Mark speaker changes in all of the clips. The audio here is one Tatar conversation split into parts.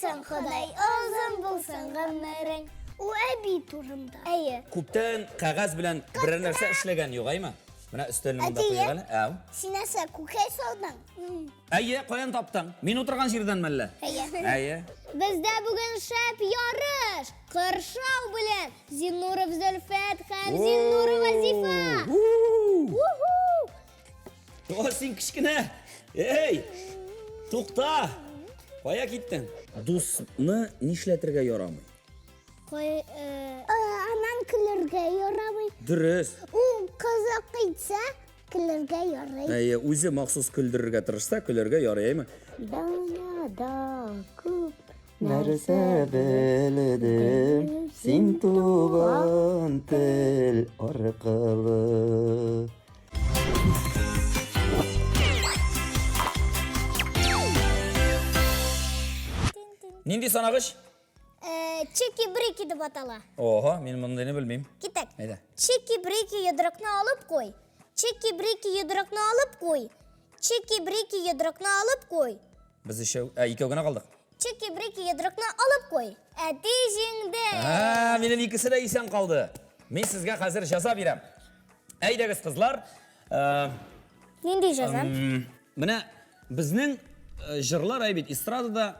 Speaker 1: бирсен Ходай, озын булсын гомерең. Ул әби турында. Әйе.
Speaker 2: Күптән кәгазь белән берәр нәрсә эшләгән юк, әйме? Менә өстәлне монда
Speaker 1: Әти,
Speaker 2: куйыйк әле. Әу.
Speaker 1: Син нәрсә, күкәй салдың?
Speaker 2: Әйе, каян таптың? Мин утырган җирдән мәллә?
Speaker 1: Әйе.
Speaker 2: Әйе.
Speaker 1: Бездә бүген шәп ярыш! Кыршау белән Зиннуров Зөлфәт һәм Зиннурова Зифа!
Speaker 2: У-у-у!
Speaker 1: Уху!
Speaker 2: О, син кечкенә! Эй! Тукта! Кая киттең? Дусны нишләтергә ярамый?
Speaker 1: Кой, э, аннан көлергә ярамый.
Speaker 2: Дөрес.
Speaker 1: Ул кызык итсә, көлергә ярый.
Speaker 2: Әйе, үзе махсус көлдерергә тырышса, көлергә ярый, әйме?
Speaker 1: Дөньяда күп
Speaker 3: Нәрсә белдем син туган тел аркылы.
Speaker 2: Нинди санагыч?
Speaker 1: Э, Чики-брики дип атала.
Speaker 2: Ого, мин мондыйны белмим.
Speaker 1: Китек.
Speaker 2: Әйдә.
Speaker 1: Чики-брики йодрыкны алып куй. Чики-брики йодрыкны алып куй. Чики-брики йодрыкны алып куй.
Speaker 2: Без өчәү, ә, икәү генә калдык.
Speaker 1: Чики-брики йодрыкны алып куй. Әти җиңде.
Speaker 2: Ә, минем икесе дә исән калды. Мин сезгә хәзер җәза бирәм. Әйдәгез, кызлар. Э,
Speaker 1: Нинди җәза?
Speaker 2: Менә безнең э, җырлар әй бит эстрадада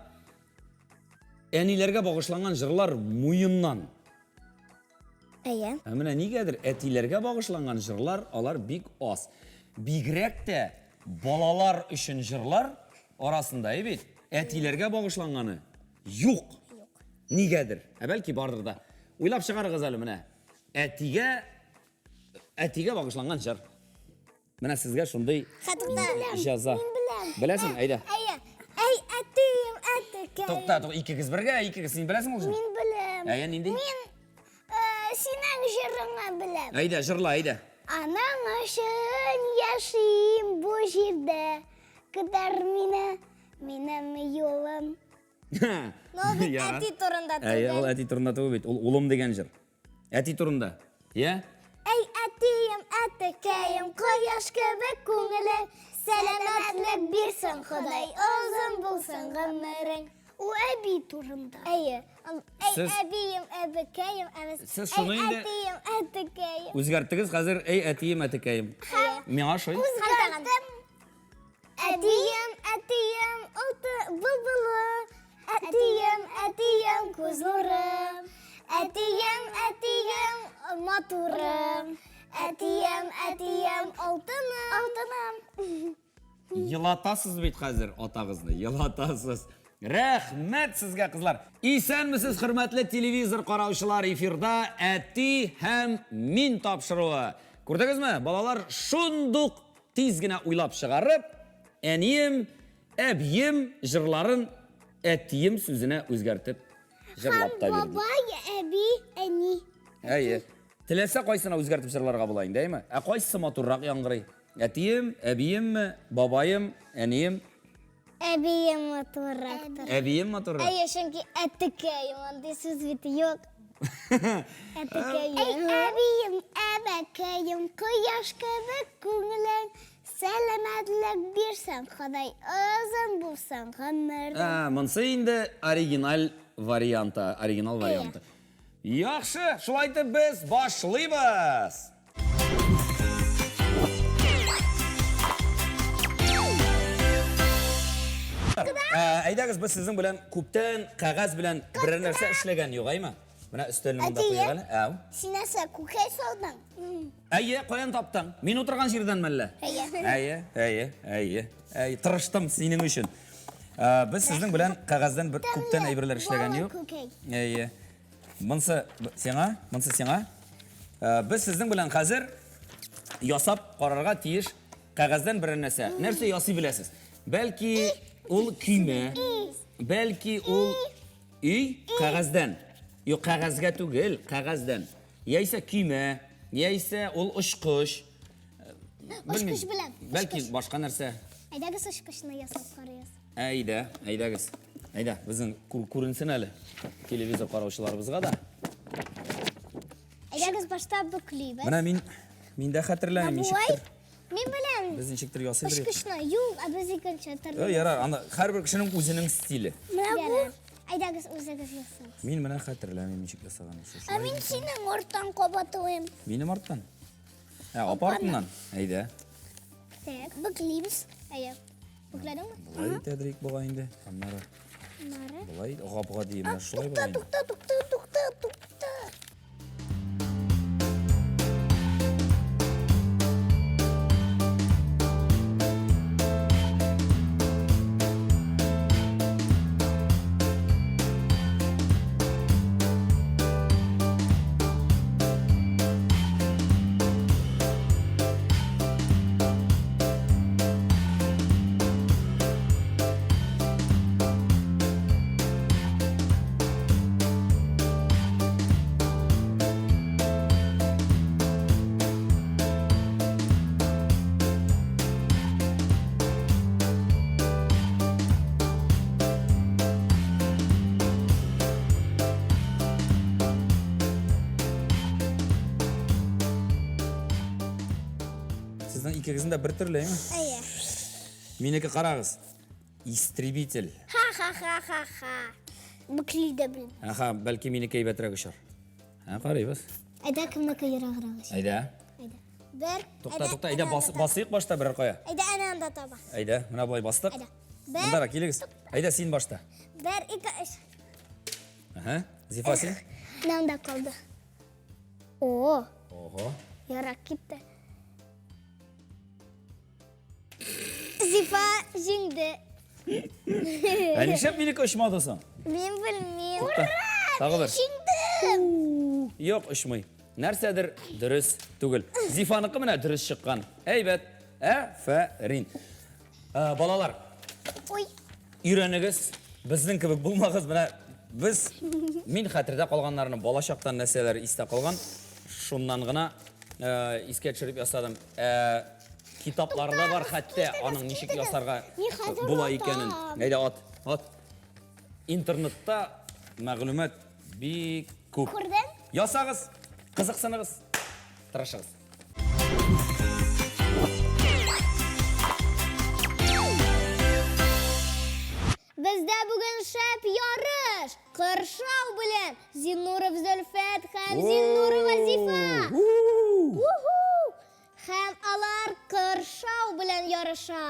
Speaker 2: әниләргә багышланган җырлар муеннан.
Speaker 1: Әйе.
Speaker 2: Ә менә нигәдер әтиләргә багышланган җырлар алар бик аз. Бигрәк тә балалар өчен җырлар арасында әй бит әтиләргә багышланганы юк.
Speaker 1: Юк.
Speaker 2: Нигәдер. Ә бәлки бардыр да. Уйлап чыгарыгыз әле менә. Әтигә әтигә багышланган җыр. Менә сезгә шундый җәза.
Speaker 1: Мин беләм.
Speaker 2: Беләсең, әйдә.
Speaker 1: Әйе. Әй, әтием, әтекәем.
Speaker 2: Тукта, тукта, икегез бергә, икегез. Син беләсең ул җырны?
Speaker 1: Мин беләм.
Speaker 2: Әйе, нинди?
Speaker 1: Мин э, синең җырыңа беләм.
Speaker 2: Әйдә, җырла, әйдә.
Speaker 1: Аның өчен яшим бу җирдә. Көтәр мине, минем юлым. Ну, ул бит әти турында түгел.
Speaker 2: Әйе, ул әти турында түгел бит. Ул улым дигән җыр. Әти турында. Я?
Speaker 1: Әй, әтием, әтекәем, кояш кебек күңелең, сәламәтлек бирсен Ходай, озын булсын гомерең. Ул әби турында. Әйе. Әй,
Speaker 2: Сез-
Speaker 1: әбием, әбекәем, әмес.
Speaker 2: Сез шуны
Speaker 1: Әй,
Speaker 2: инде-
Speaker 1: әтием, әтекәем.
Speaker 2: Үзгәрттегез хәзер, әй, әтием, әтекәем. Миңа ошый.
Speaker 1: Үзгәрттем. Әтием, әтием, алты былбылы. Әтием, әтием, күз нурым. Әтием, әтием, матурым. Әтием, әтием, алтыным. Алтыным.
Speaker 2: Елатасыз бит хәзер атагызны, елатасыз. Рәхмәт сезгә, кызлар. Исәнмесез, хөрмәтле телевизор караучылар, эфирда Әти һәм мин тапшыруы. Күрдегезме, балалар шундук Тиз генә уйлап чыгарып, әнием, әбием җырларын әтием сүзенә үзгәртеп җырлап та бирде.
Speaker 1: Бабай, әби, әни.
Speaker 2: Әйе. Теләсә кайсына үзгәртеп җырларга була инде, әйме? Ә кайсысы матуррак яңгырый? Әтием, әбиемме, бабаем, әнием?
Speaker 1: Әбием матуррактыр.
Speaker 2: Әбием матуррак?
Speaker 1: Әйе, чөнки әтекәем, андый сүз бит юк. Әтекәем. Әй, әбием, әбәкәем, кояш кебек күңелең, сәламәтлек бирсен Ходай, озын булсын гомерең.
Speaker 2: Ә, монсы инде оригиналь варианты, оригинал варианты. Яхшы, шулай итеп без башлыйбыз. Ә, әйдәгез, без сезнең белән күптән кәгазь белән берәр нәрсә эшләгән юк, әйме? Менә өстәлне монда
Speaker 1: Әти,
Speaker 2: куйыйк әле. Әу.
Speaker 1: Син нәрсә, күкәй салдың?
Speaker 2: Әйе, каян таптың? Мин утырган җирдән мәллә?
Speaker 1: Әйе.
Speaker 2: Әйе, әйе, әйе. Әйе, тырыштым синең өчен. Ә, без сезнең белән кәгазьдән бер күптән әйберләр эшләгән юк.
Speaker 1: Күкәй.
Speaker 2: Әйе. Монсы сиңа, монсы сиңа. Э, без сезнең белән хәзер ясап карарга тиеш кәгазьдән берәр нәрсә. Нәрсә ясый беләсез? Бәлки ул көймә, бәлки ул өй кәгазьдән. Юк, кәгазьгә түгел, кәгазьдән. Яисә көймә, яисә ул очкыч. Э, белмим.
Speaker 1: Очкыч белән.
Speaker 2: Бәлки башка нәрсә.
Speaker 1: Әйдәгез очкычны ясап карыйбыз.
Speaker 2: Әйдә, әйдәгез. Әйдә, безнең күренсен әле телевизор караучыларыбызга да.
Speaker 1: Әйдәгез башта бөклибез.
Speaker 2: Менә мин мин дә хәтерләмим ничектер.
Speaker 1: Мин беләм.
Speaker 2: Без ничектер ясыйбыз.
Speaker 1: Очкычны юк, ә без икенче төрле.
Speaker 2: Ярар, анда һәрбер кешенең үзенең стиле.
Speaker 1: Менә бу. Әйдәгез үзегез ясагыз.
Speaker 2: Мин менә хәтерләмим ничек ясаганын.
Speaker 1: Ә мин синең арттан кабатлыйм.
Speaker 2: Минем арттан? Ә, апа артыннан? Әйдә.
Speaker 1: Так, бөклибез. Әйе. Бөкләдеңме?
Speaker 2: Болай итәдер ик бугай инде. Аннары.
Speaker 1: Аннары.
Speaker 2: Болай гап-гади менә шулай була инде.
Speaker 1: Тукта, тукта, тукта, тукта.
Speaker 2: Сезнең икегезнең дә бер төрле, әйме?
Speaker 1: Әйе.
Speaker 2: Минеке карагыз. Истребитель.
Speaker 1: Ха-ха-ха-ха-ха. Бөкли дә белмим.
Speaker 2: Аха, бәлки минеке әйбәтрәк очар. Ә, карыйбыз.
Speaker 1: Әйдә кемнеке ераграк очар.
Speaker 2: Әйдә.
Speaker 1: Әйдә. Бер.
Speaker 2: Тукта, тукта, әйдә бас, басыйк башта берәр кая.
Speaker 1: Әйдә әнә анда таба.
Speaker 2: Әйдә, менә болай бастык.
Speaker 1: Әйдә. Бер.
Speaker 2: Мондарак килегез. Әйдә син башта.
Speaker 1: Бер, ике, өч.
Speaker 2: Аһа, Зифа син.
Speaker 1: Менә анда калды. О,
Speaker 2: Ого.
Speaker 1: ерак китте. Зифа җиңде.
Speaker 2: Ә нишләп минеке очмады соң?
Speaker 1: Мин белмим.
Speaker 2: Тукта. Тагы бер.
Speaker 1: Җиңдем.
Speaker 2: Юк, очмый. Нәрсәдер дөрес түгел. Зифаныкы менә дөрес чыккан. Әйбәт. Әфәрин. Ә, балалар,
Speaker 1: Ой.
Speaker 2: өйрәнегез, безнең кебек булмагыз. Менә без мин хәтердә калганнарны балачактан нәрсәләр истә калган, шуннан гына э, искә төшереп ясадым. Ә, китапларда бар хәтта аның ничек ясарга була икәнен. Әйдә ат, ат. Интернетта мәгълүмат бик күп.
Speaker 1: Күрдең?
Speaker 2: Ясагыз, кызыксыныгыз, тырышыгыз.
Speaker 1: Бездә бүген шәп ярыш! Кыршау белән Зиннуров Зөлфәт һәм Зиннурова Зифа! Уху! Һәм алар кыршау белән ярыша.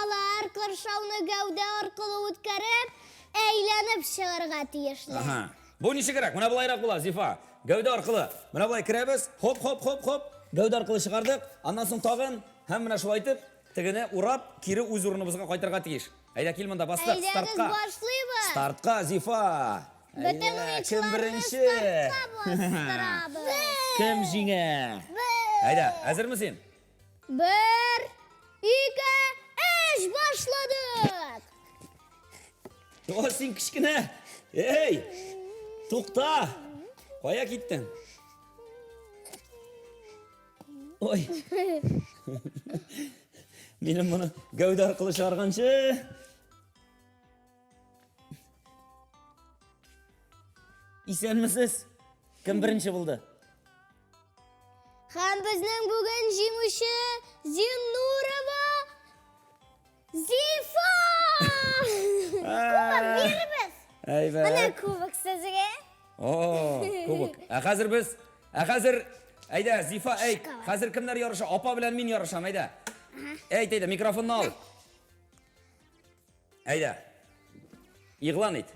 Speaker 1: Алар кыршауны гәүдә аркылы үткәреп, әйләнеп чыгарга тиешләр.
Speaker 2: Ага. Бу ничегрәк? Менә болайрак була, Зифа. Гәүдә аркылы. Менә болай керәбез. Хоп, хоп, хоп, хоп. Гәүдә аркылы чыгардык. Аннан соң тагын һәм менә шулай итеп тегене урап, кире үз урыныбызга кайтырга тиеш. Әйдә кил монда, бастык.
Speaker 1: Әйдәгез,
Speaker 2: Стартка.
Speaker 1: башлыйбыз.
Speaker 2: Стартка, Зифа.
Speaker 1: Бөтен
Speaker 2: Әйдә, кем
Speaker 1: уенчыларны
Speaker 2: беренче?
Speaker 1: стартка бастырабыз.
Speaker 2: Кем җиңә?
Speaker 1: Бер.
Speaker 2: Әйдә, әзерме син?
Speaker 1: Бер, ике, өч, башладык!
Speaker 2: О, син кечкенә! Эй! Тукта! Кая киттең? Ой! Минем моны гәүдә аркылы чыгарганчы. Исәнмесез? Кем беренче булды?
Speaker 1: Һәм безнең бүген җиңүче Зиннурова Зифа! Кубок биребез.
Speaker 2: Әйбәт.
Speaker 1: Менә кубок сезгә.
Speaker 2: О, кубок. Ә хәзер без, ә хәзер, әйдә, Зифа, әйт, хәзер кемнәр ярыша? Апа белән мин ярышам, әйдә. Әйт, әйдә, микрофонны ал. Әйдә. Игълан ит.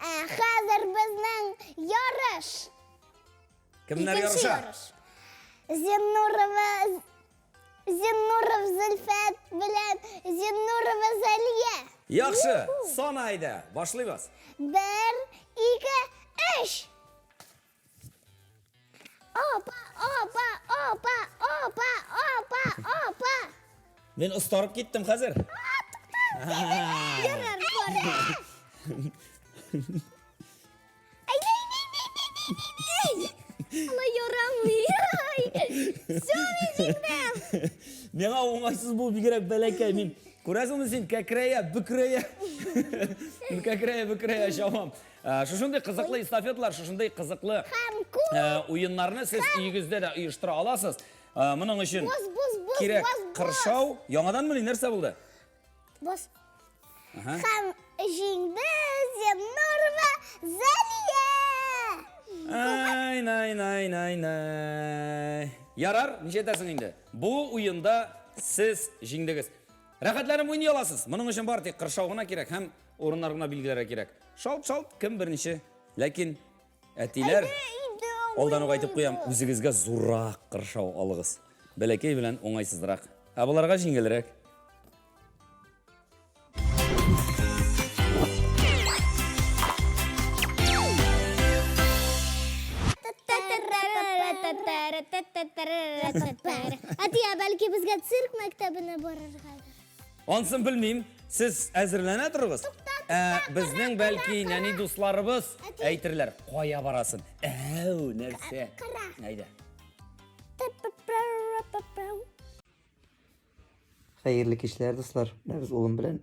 Speaker 1: Ә хәзер безнең ярыш.
Speaker 2: Кемнәр
Speaker 1: Икенче
Speaker 2: ярыша?
Speaker 1: ярыш. Зиннурова Зиннуров Зөлфәт белән Зиннурова Зәлия.
Speaker 2: Яхшы, сана әйдә, башлыйбыз.
Speaker 1: Бер, ике, өч. Опа, опа, опа, опа, опа, опа.
Speaker 2: Мин остарып киттем хәзер.
Speaker 1: Ярар, бар. Алай ярамый. Все, мин җиңдем.
Speaker 2: Миңа уңайсыз бу бигрәк бәләкәй. Мин күрәсеңме син кәкрәя, бөкрәя. Мин кәкрәя, бөкрәя чабам. Ә, Шушындый кызыклы эстафеталар, шушындый кызыклы
Speaker 1: Һәм күп.
Speaker 2: ә, уеннарны сез өегездә дә оештыра аласыз. Ә, Моның өчен
Speaker 1: Боз, боз, боз,
Speaker 2: кирәк
Speaker 1: боз, боз.
Speaker 2: кыршау. Яңадан мени нәрсә булды?
Speaker 1: Боз.
Speaker 2: Ага.
Speaker 1: Һәм Җиңде Зиннурова Зәлия!
Speaker 2: Ай, най, най, най, най. Ярар, ничәтәсең инде? Бу уенда сез җиңдегез. Рәхәтләнеп уйный аласыз. Моның өчен бары тик кыршау гына кирәк һәм урыннар гына билгеләргә кирәк. Шалт-шалт, кем беренче? Ләкин әтиләр, алдан ук әйтеп куям, үзегезгә зуррак кыршау алыгыз. Бәләкәй белән уңайсызрак. Ә боларга җиңелрәк.
Speaker 1: Әти, ә бәлки безгә цирк мәктәбенә барыргадыр?
Speaker 2: Ансын белмим. Сез әзерләнә торыгыз. Ә, безнең бәлки нәни дусларыбыз әйтерләр, кая барасын. Әү, нәрсә? Әйдә.
Speaker 3: Хәерле кичләр, дуслар. Менә без улым белән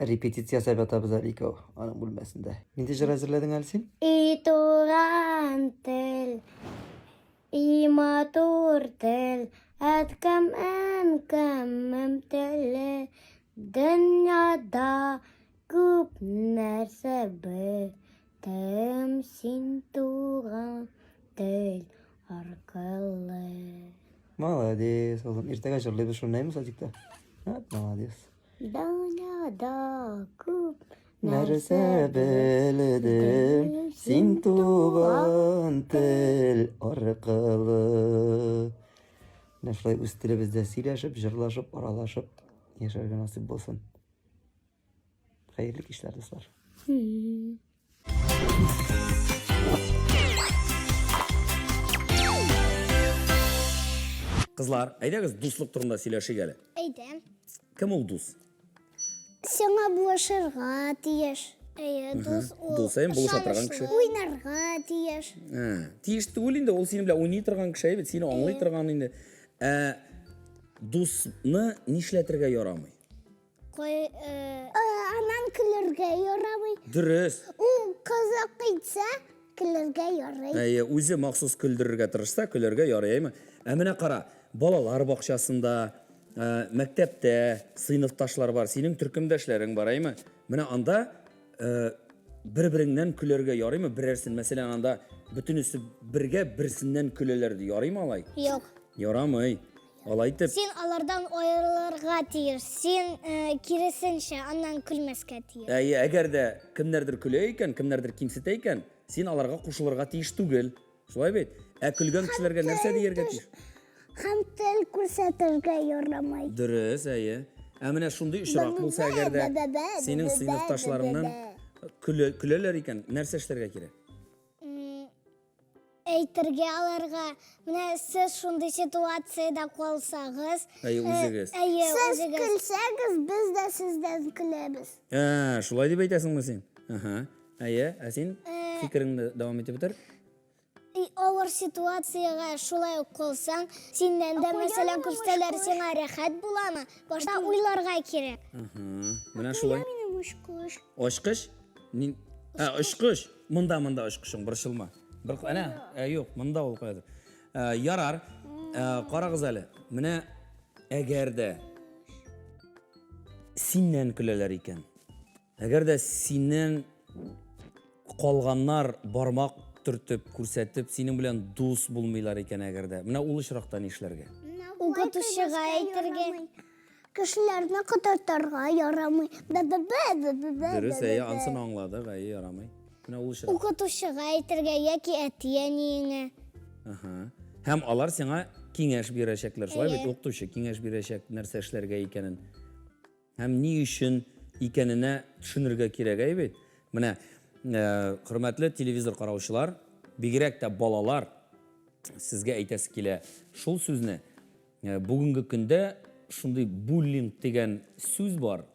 Speaker 3: репетиция ясап ятабыз әле икәү аның бүлмәсендә. Нинди җыр әзерләдең әле син?
Speaker 1: И туган тел, и матур тел, әткәм, әнкәмем теле, дөньяда күп нәрсә белдем син туган тел аркылы.
Speaker 3: Молодец, улым. Иртәгә җырлыйбыз шуны, әйме, садикта? Молодец.
Speaker 1: Дөньяда күп
Speaker 3: нәрсә белдем син туган тел аркылы. Менә шулай үз телебездә сөйләшеп, җырлашып, аралашып яшәргә насыйп булсын. Хәерле кичләр, дуслар.
Speaker 2: Кызлар, әйдәгез дуслык турында сөйләшик әле.
Speaker 1: Әйдә.
Speaker 2: Кем ул дус?
Speaker 1: Сиңа булышырга тиеш. Әйе, дус ул.
Speaker 2: Дус, әйе, булыша торган кеше.
Speaker 1: Уйнарга тиеш.
Speaker 2: Ә, тиеш түгел инде, ул синең белән уйный торган кеше бит, сине аңлый торган инде. Ә дусны нишләтергә ярамый?
Speaker 1: Кой, э, аннан көлергә ярамый.
Speaker 2: Дөрес.
Speaker 1: Ул кызык итсә, көлергә ярый.
Speaker 2: Әйе, үзе махсус көлдерергә тырышса, көлергә ярый, әйеме? Ә менә кара, балалар бакчасында, э, мәктәптә сыйныфташлар бар, синең төркемдәшләрең бар, әйеме? Менә анда э, бер-береңнән көләргә ярыймы? Берәрсен, мәсәлән, анда бөтенесе бергә берсеннән көләләр ди. Ярыймы алай?
Speaker 1: Юк.
Speaker 2: Ярамый. Алай итеп.
Speaker 1: Син алардан аерылырга тиеш. Син э, киресенчә, аннан көлмәскә тиеш.
Speaker 2: Әйе, әгәр дә кемнәрдер көлә икән, кемнәрдер кимсетә икән, син аларга кушылырга тиеш түгел. Шулай бит? Ә көлгән кешеләргә нәрсә дияргә тиеш?
Speaker 1: Һәм тел күрсәтергә ярамый.
Speaker 2: Дөрес, әйе. Ә менә шундый очрак булса, әгәр дә синең сыйныфташларыңнан көләләр икән, нәрсә эшләргә кирәк?
Speaker 1: Әйтергә аларга, менә сез шундый ситуациядә калсагыз,
Speaker 2: Әйе, э, үзегез.
Speaker 1: Әйе, сез үзегез. көлсәгез, без дә сездән көләбез.
Speaker 2: Ә, шулай дип әйтәсеңме син? Аһа. Әйе, ә син э, фикереңне дәвам итеп бетер.
Speaker 1: Авыр ситуациягә шулай ук калсаң, синнән дә, мәсәлән, көлсәләр, сиңа рәхәт буламы? Башта уйларга кирәк.
Speaker 2: Аһа. Менә шулай.
Speaker 1: Минем очкыч.
Speaker 2: Очкыч? Нин... Ә, очкыч. Монда, монда очкычың, борчылма. Бер, әнә, ә, юк, монда ул каядыр. Ә, ярар. Ә, карагыз әле. Менә әгәр дә синнән көләләр икән. Әгәр дә синнән калганнар бармак төртеп, күрсәтеп, синең белән дус булмыйлар икән әгәр дә. Менә ул очракта нишләргә?
Speaker 1: Укытучыга әйтергә. Кешеләрне котыртырга ярамый.
Speaker 2: Дөрес, әйе, ансын аңладык, әйе, ярамый. Менә ул очрак.
Speaker 1: Укытучыга әйтергә яки әти-әниеңә.
Speaker 2: Аһа. Һәм алар сиңа киңәш бирәчәкләр. Шулай бит, укытучы киңәш бирәчәк, нәрсә эшләргә икәнен. Һәм ни өчен икәненә төшенергә кирәк, әйе бит? Менә, э, хөрмәтле телевизор караучылар, бигрәк тә балалар, сезгә әйтәсе килә шул сүзне. Э, бүгенге көндә шундый буллинг дигән сүз бар.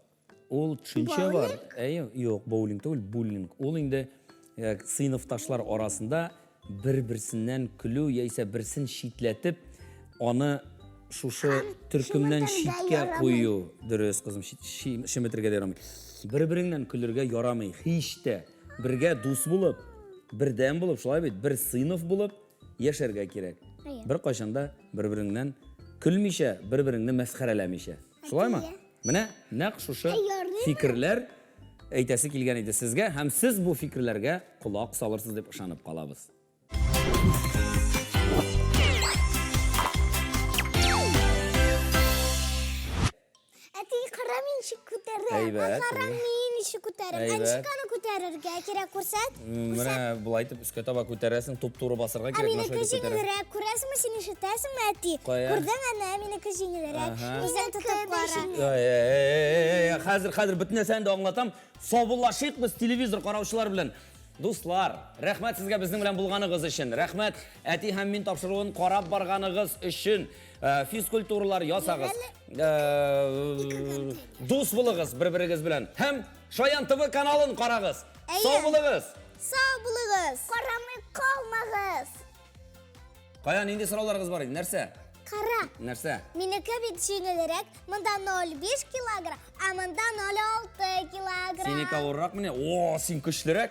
Speaker 2: Ул төшенчә бар. Әйе, юк, боулинг түгел, буллинг. Ул инде э, сыйныфташлар арасында бер-берсеннән көлү яисә берсен читләтеп, аны шушы төркемнән читкә кую. Дөрес, кызым, чеметергә дә ярамый. Бер-береңнән көлергә ярамый, һич тә. Бергә дус булып, бердәм булып, шулай бит, бер сыйныф булып яшәргә кирәк. Беркайчан да бер-береңнән көлмичә, бер-береңне мәсхәрәләмичә. Шулаймы? Менә нәкъ шушы фикерләр. әйтәсе килгән иде сезгә һәм сез бу фикерләргә колак салырсыз дип ышанып калабыз.
Speaker 1: Әти, кара мин ничек күтәрәм.
Speaker 2: Әйбәт,
Speaker 1: Кара
Speaker 2: әйбәт.
Speaker 1: мин ничек күтәрәм. Ә
Speaker 2: Әйбәт.
Speaker 1: ничек аны күтәрергә кирәк күрсәт?
Speaker 2: Менә болай итеп өскә таба күтәрәсең, туп-туры басырга
Speaker 1: Ә
Speaker 2: кирәк. Менә
Speaker 1: минеке
Speaker 2: шулай итеп күтәрәсең.
Speaker 1: җиңелрәк. Күрәсеңме, син ишетәсеңме, әти?
Speaker 2: Кая?
Speaker 1: Күрдең әнә, минеке җиңелрәк.
Speaker 2: Ага.
Speaker 1: Үзең тотып кара.
Speaker 2: Эй, эй, эй, эй, хәзер, хәзер бөтен нәрсәне дә аңлатам. Саубуллашыйк без телевизор караучылар белән. Дуслар, рәхмәт сезгә безнең белән булганыгыз өчен. Рәхмәт әти һәм мин тапшыруын карап барганыгыз өчен. Э, физкультуралар ясагыз. Э, дус булыгыз бер-берегез белән. Һәм Шаян ТВ каналын карагыз. Сау булыгыз.
Speaker 1: Сау булыгыз. Карамый калмагыз.
Speaker 2: Кая нинди сорауларыгыз бар иде? Нәрсә?
Speaker 1: Кара.
Speaker 2: Нәрсә?
Speaker 1: Минеке бит җиңелрәк. Монда 0,5 килограмм, ә монда 0,6 килограмм.
Speaker 2: Синеке авыррак менә. О, син көчлерәк.